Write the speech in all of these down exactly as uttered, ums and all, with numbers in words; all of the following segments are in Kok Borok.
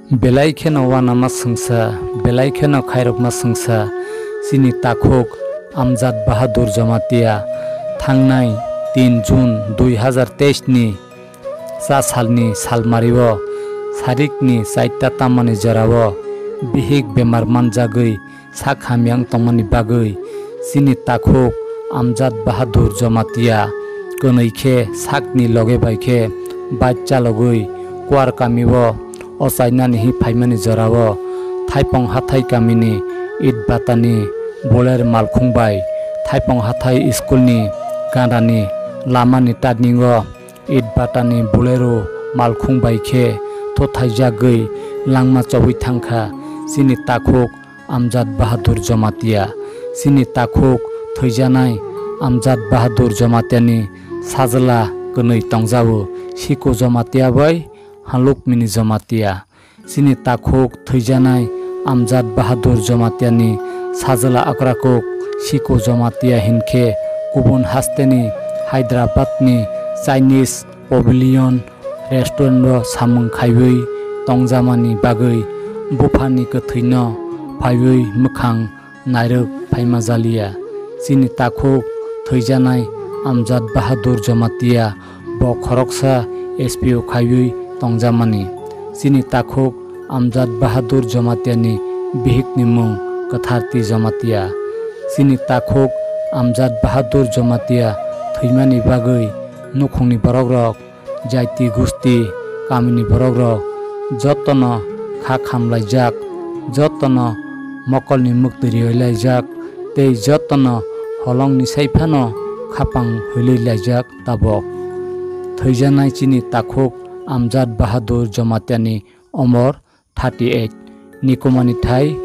Belai kheno uanama swngsa, belai kheno khairokma swngsa, chini takhuk Amjad Bahadur Jamatia thangnai tin June dui hazar teis ni cha salni salmario sarikni chaita tamani jorao bihik bemar manjagwi sak hamya wng tongmani bagwi chini takhuk Amjad Bahadur Jamatia kwnwi khe sakni loge bai khe bike chalogwi Kuar kamio ochainani hi phaimani jorao Thaipong hathai kamini Itbatani Buler malkhung bai Thaipong hathai school ni gandani lamani turning o Itbatani Bolero malkhung bai khe thothaijagwi langma chobwi thangkha chini takhuk Amjad Bahadur Jamatia. Chini takhuk thwijanai Amjad Bahadur Jamatiani sajla kwnwi tongjao, Siko Jamatia bai Halukmini Jamatia. Chini takhuk thwijanai Amjad Bahadur Jamatiani sajla akrakuk Siko Jamatia hinkhe kubun hasteni Hyderabadni Chinese Pavilion restaurant o samung khaiwi tongjamani bagwi buphani kwthwino phaiwi mwkhang nairwk phaima jaliya. Chini takhuk thwijanai Amjad Bahadur Jamatia bo khoroksa S P O khaiwi tongjamani. Chini takhuk Amjad Bahadur Jamatiani bihikni mung Kwtharti Jamatia. Chini takhuk Amjad Bahadur Jamatia thwimani bagwi nukhungni borokrok jaiti gusti kamini borokrok jotono kha khamlaijak, jotono mokolni mwktwi riwi laijak tei jotono holongni sai phano khapang hwilwi laijak tabok. Thwijanai chini takhuk Amjad Bahadur Jamatiani omor thirty eight. Nikomani thai,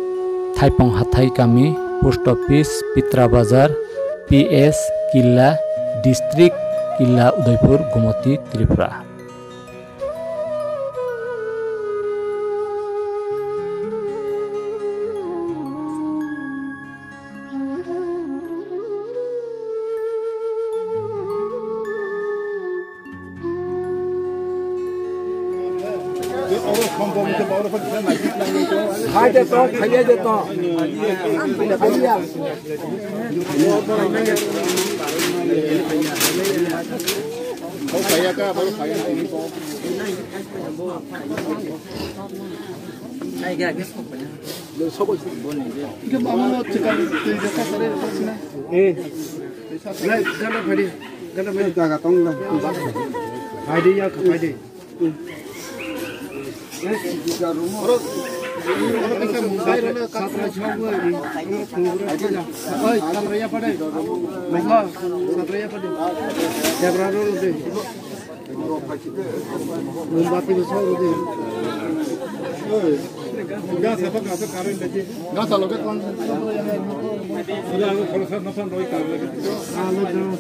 Thaipong hathai kami, post office, Pitra Bazar, P S Killa, district Killa Udaipur, Gumoti, Tripura. Khai de to, khai de to. Jaga tong na. Phaidi ya, phaidi. Satra chhok bo ni. Oi, satra ya phaidi. Mama, satra ya phaidi. Debra ro de. Mombati bo soro de. Gas apa gas current aje. Gas alo ke kon. Alo jana.